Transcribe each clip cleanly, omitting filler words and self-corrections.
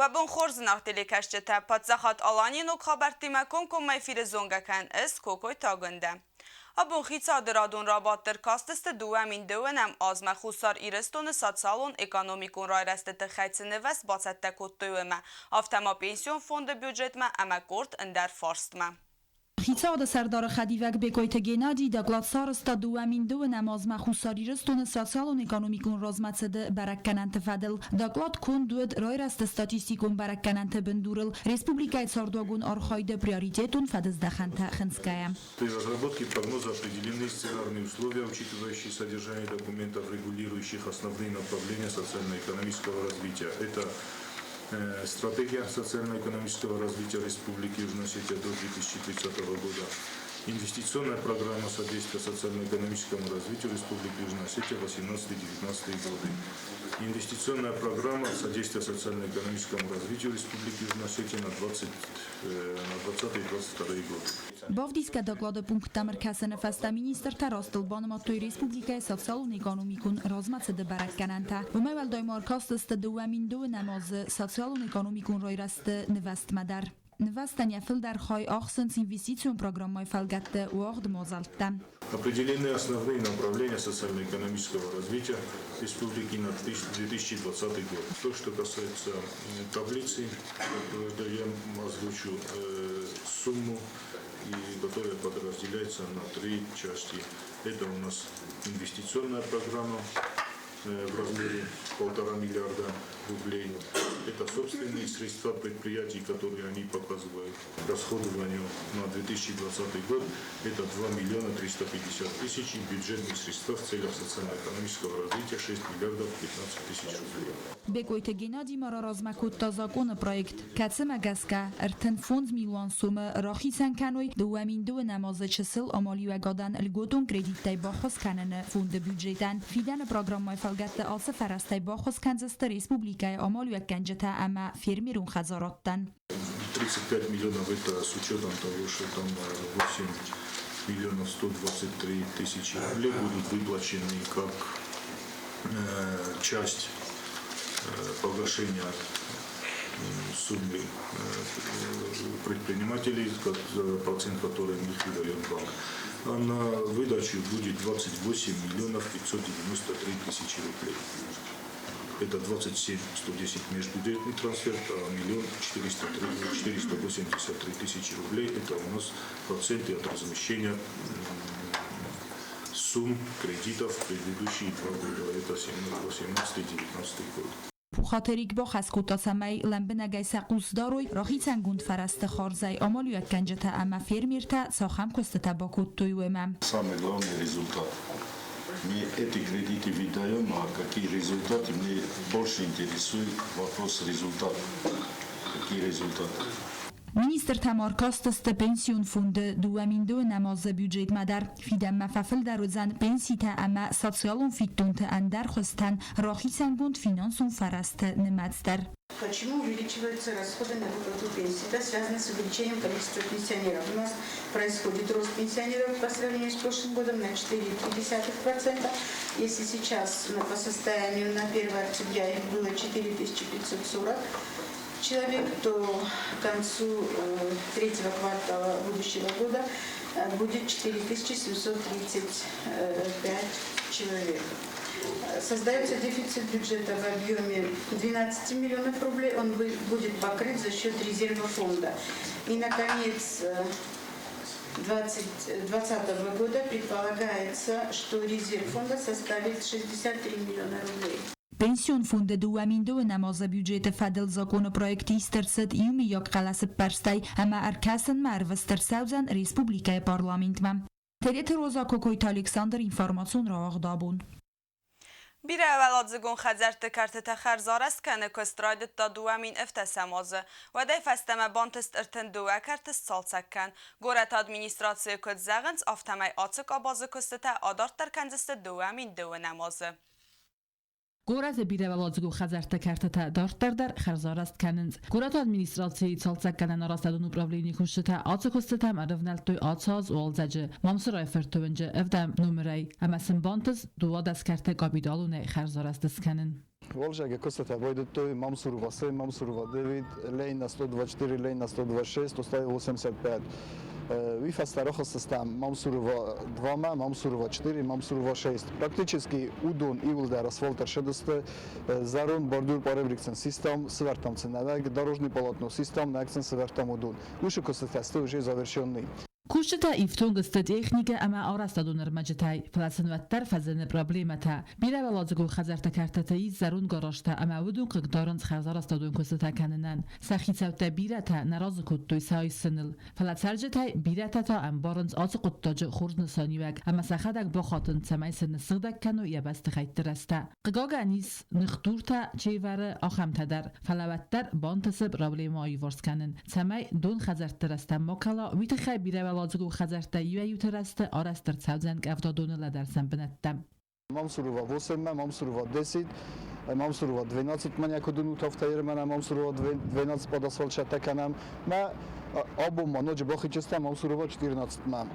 Уӕ бон хорз, зынаргъ телекӕсджытӕ! Паддзахад Аланийы ног хабӕрттимӕ комкоммӕ эфиры зонгӕ кӕн ӕз, Кокойты Агуындӕ. Абон хицауады радон рабадт ӕркастысты 2009 азмӕ Хуссар Ирыстоны социалон-экономикон райрӕзты тыххӕй цы нывӕзт бацӕттӕ кодтой, уымӕ, афтӕ ма пенсион фонды бюджетмӕ ӕмӕ къорд ӕндӕр фарстмӕ. Хицауады сӕрдары хӕдивӕг Бекъойты Геннадий доклад сарӕзта 2009 азмӕ Хуссар Ирыстоны социалон-экономикон размӕцыды бӕрӕггӕнӕнты фӕдыл. Доклад конд уыд райрӕзты статистикон бӕрӕггӕнӕнты бындурыл республикӕйы цардуагон архайды приоритетон фӕдыздӕхӕнтӕ хынцгӕйӕ. При разработке прогноза определены сценарные условия, учитывающие содержание документов, регулирующих основные направления социально-экономического развития. Это стратегия социально-экономического развития Республики Южная Осетия до 2030 года, инвестиционная программа содействия социально-экономическому развитию Республики Южная Осетия 18-19 годы, инвестиционная программа содействия социально-экономическому развитию Республики Южная Осетия на 20 на 20-22 годы. Бавдисгӕ доклады пункттӕм ӕркӕсыны фӕстӕ министртӕ растыл банымадтой республикӕйы социалон-экономикон размӕцыды бӕрӕггӕнӕнтӕ. Уымӕй уӕлдай ма ӕркастысты 2009 азы социалон-экономикон райрӕзты нывӕзтмӕ дӕр. Нывӕзтӕн йӕ фылдӕр хай ахсынц инвестицион программӕйы фӕлгӕтты уагъд мадзӕлттӕ. Определены основные направления социально-экономического развития республики на 2020 год. То, что касается таблицы, я озвучу сумму, которая подразделяется на три части. Это у нас инвестиционная программа в размере 1,5 миллиарда рублей. Это собственные средства предприятий, которые они показывают расходованию на 2020 год. Это 2 миллиона 350 тысяч и бюджетные средства в целях социально-экономического развития 6 миллиардов 15 тысяч рублей. Бекъойты Геннадий ма раразмӕ кодта закъоны проект, кӕцымӕ гӕсгӕ 35 милуан сомы рахицӕн кӕной 2009 азы чысыл амалиуӕгадӕн льготон кредиттӕй баххуыс кӕныны фонды бюджетӕн. Фидӕны программӕйы фӕлгӕтты ацы фӕрӕзтӕй баххуыс кӕндзысты республикӕйы амалиуӕггӕнджытӕ ӕмӕ фермерон хӕдзарадтӕн. 35 миллионов — это с учетом того, что там 8 миллионов 123 тысячи рублей будут выплачены как часть погашения суммы предпринимателей, как процент, который им выдает банк. А на выдачу будет 28 миллионов 593 тысячи рублей. Это 27 110 межбюджетный трансфер, а миллион 483 тысячи рублей. Это у нас проценты от размещения сумм кредитов в предыдущие 2 года. Это 18 и 19 год. Пухаты Эрик бахӕс кодта, цӕмӕй лӕмбынӕгӕй сӕ хъус дарой, рахицӕнгонд фӕрӕзты хардзӕй амалиуӕггӕнджытӕ ӕмӕ фермертӕ цахӕм куыстытӕ бакодтой, уымӕ. Самый главный результат. Мы эти кредиты выдаем, а какие результаты, мне больше интересует вопрос результата. Какие результаты? Министртӕ ма ӕркастысты пенсион фонды 2009 азы бюджетмӕ дӕр. Фидӕнмӕ фӕфылдӕр уыдзӕн пенситӕ ӕмӕ социалон фиддонты ӕндӕр хуызтӕн рахицӕнгонд финансон фӕрӕзты нымӕц дӕр. Почему увеличиваются расходы на выплату пенсии? Это связано с увеличением количества пенсионеров. У нас происходит рост пенсионеров по сравнению с прошлым годом на 4,3%. Если сейчас по состоянию на 1 октября их было 4540 человек, то к концу третьего квартала будущего года будет 4735 человек. Создается дефицит бюджета в объеме 12 миллионов рублей. Он будет покрыт за счет резерва фонда. И, наконец, 2020 года предполагается, что резерв фонда составит 63 миллиона рублей. Пенсион фонды 2009 азы бюджеты фӕдыл законопроект ист ӕрцыд иумӕйаг хъӕлӕсыппӕрстӕй ӕмӕ ӕркӕсынмӕ ӕрвыст ӕрцӕудзӕн республикӕйы парламентмӕ. Тедеты Роза, Кокойты Александр, информацион рауагъд «Абон». Бирӕуӕладзыгон хӕдзӕртты кӕртытӕ хӕрзарӕзт кӕны куыст райдыдта 2017 азы. Уӕдӕй фӕстӕмӕ бантыст 32 кӕрты сцалцӕг кӕн. Горӕты администрацийы куыд зӕгъынц, афтӕмӕй ацы къабазы куыстытӕ адарддӕр кӕндзысты 2009 азы. Горӕты бирӕуӕладзыгон хӕдзӕртты кӕртытӕ дарддӕр дӕр хӕрзарӕзт кӕнынц. Горӕты администрацийы цалцӕггӕнӕн арӕзтадон управленийы кусджытӕ ацы куыстытӕм ӕрывнӕлдтой ацы аз уалдзӕджы Мамсырайы-фырты уынджы ӕвдӕм номырӕй ӕмӕ сын бантыст 12 кӕрты капиталонӕй хӕрзарӕзт скӕнын. Уалдзӕджы куыстытӕ байдыдтой Мамсурова 7, Мамсурова 9, Ленина 124, Ленина 126, Туслаева 85. Уый фӕстӕ рахызтыстӕм Мамсурова 2-мӕ, Мамсурова 4, Мамсурова 6. Практически уыдон иууылдӕр асфальт ӕрцыдысты. Зӕронд бордюр поребрик сын систам, сывӕрдтам сын нӕуӕг дорожный полотно систам, нӕг сын сывӕрдтам уыдон. Уыцы куыстытӕ сты уже завершенный. Кусджытӕ ифтонг сты техникӕ ӕмӕ арӕзтадон ӕрмӕджытӕй, фӕлӕ сын уӕддӕр фӕзыны проблемӕтӕ. Бирӕуӕладзыгон хӕдзӕрттӕ кӕртыты ис зӕронд гаражтӕ ӕмӕ уыдон хъыгдарынц хӕрзарӕзтадон куыстытӕ кӕнынӕн. Сӕ хицӕуттӕ бирӕтӕ нӕ разы кодтой сӕ айсыныл. Фӕлӕ цӕрджытӕй бирӕтӕ та ӕмбарынц ацы хъуыддаджы хорз нысаниуӕг ӕмӕ сӕхӕдӕг бахатынц, цӕмӕй сын ныссыгъдӕг кӕной йӕ бӕстыхӕйтты рӕзтӕ. Хъыгагӕн, ис, ныхдуртӕ чи вӕры, ахӕмтӕ дӕр, фӕлӕ уӕддӕр бантысы проблемӕ аиуварс кӕнын, цӕмӕй дон хӕдзӕртты рӕзтӕм ма кӕла, уый тыххӕй бирӕуӕладзыгон хӕдзӕрттӕ иуӕй-иуты рӕзты арӕзт ӕрцӕудзӕн къӕвдадоны лӕдӕрсӕн бынӕттӕм. Мамсурова 8-мӕ, Мамсурова 10, Мамсурова 12 мӕ куыд уынут, афтӕ ермӕнӕ Мамсурова 12 под асфальт сӕттӕ кӕнӕм. Мӕ абон ма ноджы бахичыстӕм Мамсурова 14-мӕ.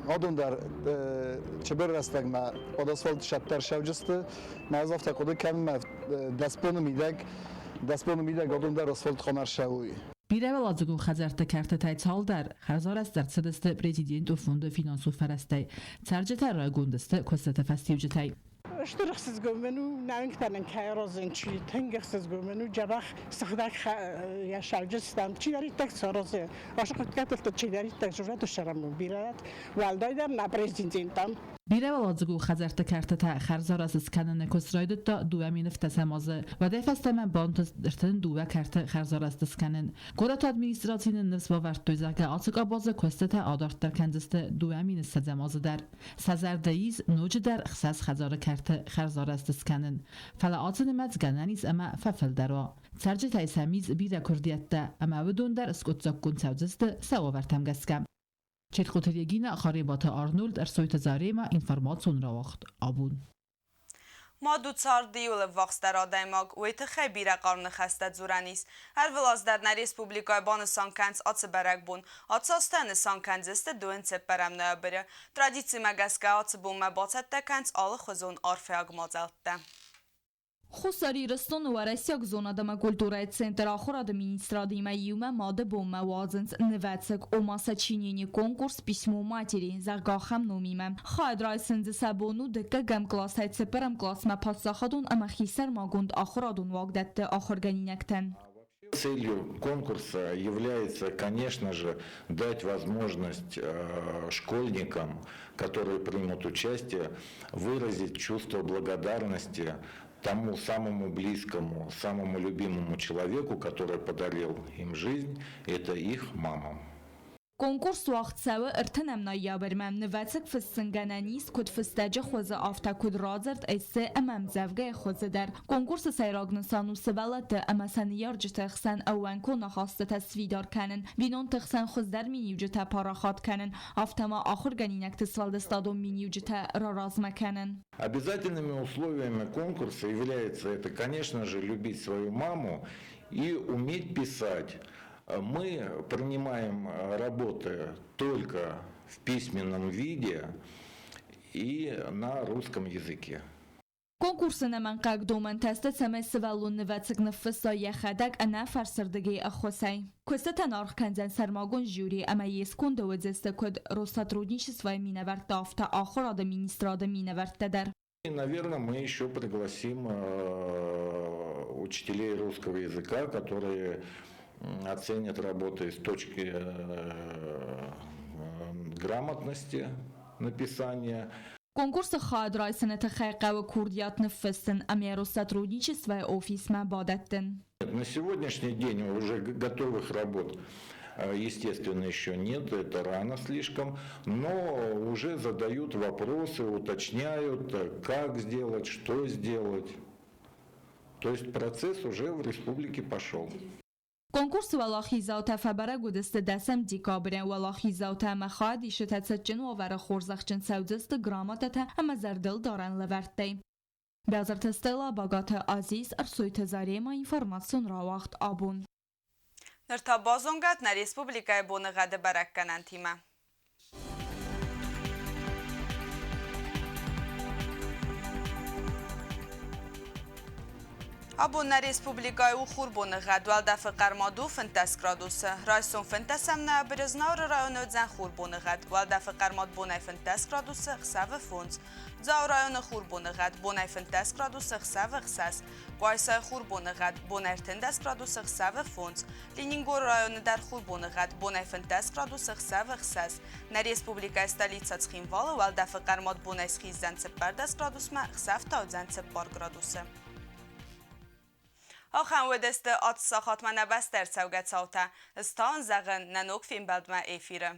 Адон дӕр чыбыр рӕстӕгмӕ под асфальт сӕттӕ рсӕуджысты. Мӕ ӕз афтӕ хъуыды кӕнын, мӕ 10 боны мидӕг адон дӕр асфальт хъуамӕ рсӕуой. Бирӕуӕладзыгон хӕдзӕртты кӕртытӕй цалдӕр хӕрзарӕзт ӕрцыдысты президентон фонды финансон фӕрӕзтӕй. Цӕрджытӕ райгонд сты куыстыты фӕстиуджытӕй. Стыр ӕхсызгон мын у, нӕуынгтӕ нын кӕй аразын, чи тынг ӕхсызгон мын у, дзӕбӕх сыгъдӕг йӕ сауджыстӕм, чидӕриддӕр саразы, ацы хъуыддӕгтыл чидӕриддӕр зурӕт ссарӕм бирӕ, уӕлдайдӕр нӕ президенттӕм. Бирӕуӕладзыгон хӕдзӕртты кӕртытӕ хӕрзарӕзт скӕныны куыст райдыдта 2010 азы. Уӕдӕй фӕстӕмӕ бантыст 32 кӕрты хӕрзарӕзт скӕнын. Горӕты администрацийы нын ныфс бавӕрдтой, зӕгъгӕ, ацы къабазы куыстытӕ адарддӕр кӕндзысты 2020 азы дӕр. Сӕ зӕрдӕ ис ноджыдӕр 6 хӕдзары кӕрты хӕрзарӕзт скӕнын. Фӕлӕ ацы нымӕц гӕнӕн ис ӕмӕ фӕфылдӕр уа. Цӕрджытӕй сӕм ис бирӕ куырдиӕттӕ, ӕмӕ уыдон дӕр скъуыддзаггонд цӕудзысты сӕ уавӕртӕм гӕсгӕ. Четхъоты Регина, Харебаты Арнольд, Ӕрсойты Заремӕ, информацион рауагъд «Абон». Мад у царды иуыл ӕввахсдӕр адӕймаг, уый тыххӕй бирӕ хъарм ныхӕстӕ дзурӕн ис. Ӕрвылаз дӕр нӕ республикӕйы банысан кӕнынц ацы бӕрӕгбон. Ацы азтӕ нысан кӕндзысты 24 ноябры. Традицимӕ гӕсгӕ ацы бонмӕ бацӕттӕ кӕнынц алыхуызон арфӕйаг мадзӕлттӕ. Хуссар Ирыстоны Уӕрӕсейаг зонад ӕмӕ культурӕйы центр ахуырады министрадимӕ иумӕ Мады бонмӕ уадзынц нывӕцӕг, ома сочинение конкурс «Письмо матери», зӕгъгӕ, ахӕм номимӕ. Хайад райсын дзы сӕ бон у дыккӕгӕм къласӕй цыппӕрӕм къласмӕ паддзахадон ӕмӕ хисӕрмагонд ахуырадон уагдӕтты ахуыргӕнинӕгтӕн. Целью конкурса является, конечно же, дать возможность школьникам, которые примут участие, выразить чувство благодарности тому самому близкому, самому любимому человеку, который подарил им жизнь, это их мама. Конкурс уагъд цӕуы 30 ноябрьмӕ. Нывӕцӕг фыссын гӕнӕн ис куыд фыстӕджы хуызы, афтӕ куыд радзырд, эссе ӕмӕ ӕмдзӕвгӕйы хуызы дӕр. Конкурсы сӕйраг нысан у сывӕллӕтты ӕмӕ сӕ ныййарджыты хсӕн ӕууӕнкон ахастытӕ сфидар кӕнын, бинонты хсӕн хуыздӕр миниуджытӕ парахат кӕнын, афтӕ ма ахуыргӕнинӕгты сфӕлдыстадон миниуджытӕ раразмӕ кӕнын. Обязательными условиями конкурса является это, конечно же, любить свою маму и уметь писать. Мы принимаем работы только в письменном виде и на русском языке. Конкурсы ӕнӕмӕнгхъӕуӕг домӕнтӕ сты, цӕмӕй сывӕллон нывӕцӕг ныффысса йӕхӕдӕг ӕнӕ фӕрсырдыгӕй ӕххуысӕй. Куыстытӕн аргъ кӕндзӕн сӕрмагонд жюри ӕмӕ йе сконды уыдзысты куыд Россотрудничествойы минӕвӕрттӕ, афтӕ ахуырады министрады минӕвӕрттӕ дӕр. И, наверное, мы еще пригласим учителей русского языка, которые оценят работы с точки грамотности написания. Конкурсы хайад райсыны тыххӕй хъӕуы курдиат ныффыссын ӕмӕ Россотрудничествойы офисмӕ бадӕттын. На сегодняшний день уже готовых работ, естественно, еще нет, это рано слишком, но уже задают вопросы, уточняют, как сделать, что сделать. То есть процесс уже в республике пошел. Конкурсы уӕлахиздзаутӕ фӕбӕрӕг уыдысты 10 декабры. Уӕлахиздзаутӕ ӕмӕ хайадисджытӕ цытджын уавӕры хорзӕхджын цӕудзысты грамотатӕ ӕмӕ зӕрдылдарӕн лӕвӕрттӕй. Бязырты Стелла, Багаты Азиз, Ӕрсойты Зарема, информацион рауагъд «Абон». Ныр та базонгӕ ут нӕ республикӕйы боныгъӕды бӕрӕггӕнӕнтимӕ. Абон нӕ республикӕйы у хурбоныгъӕд, уӕлдӕфы хъӕрмад у 15 градусы. Райсом 15 ноябры Знауыры районы уыдзӕн хурбоныгъӕд, уӕлдӕфы хъӕрмад бонӕй 15 градусы, ӕхсӕвы 5. Дзауы районы хурбоныгъӕд, бонӕй 15 градусы, ӕхсӕвы 6. Къуайсайы хурбоныгъӕд, бонӕй 13 градусы, ӕхсӕвы 5. Ленингоры районы дӕр хурбоныгъӕд, бонӕй 15 градусы, ӕхсӕвы 6. Нӕ республикӕйы столицӕ Цхинвалы уӕлдӕфы хъӕрмад бонӕй схиздзӕн 14 градусмӕ, ӕхсӕв та уыдзӕн 4 градусы. Ахӕм уыдысты ацы сахатмӕ нӕ бӕстӕ ӕрцӕугӕ цаутӕ. Ӕз та уын зӕгъын, нӕ ног фембӕлдмӕ эфиры.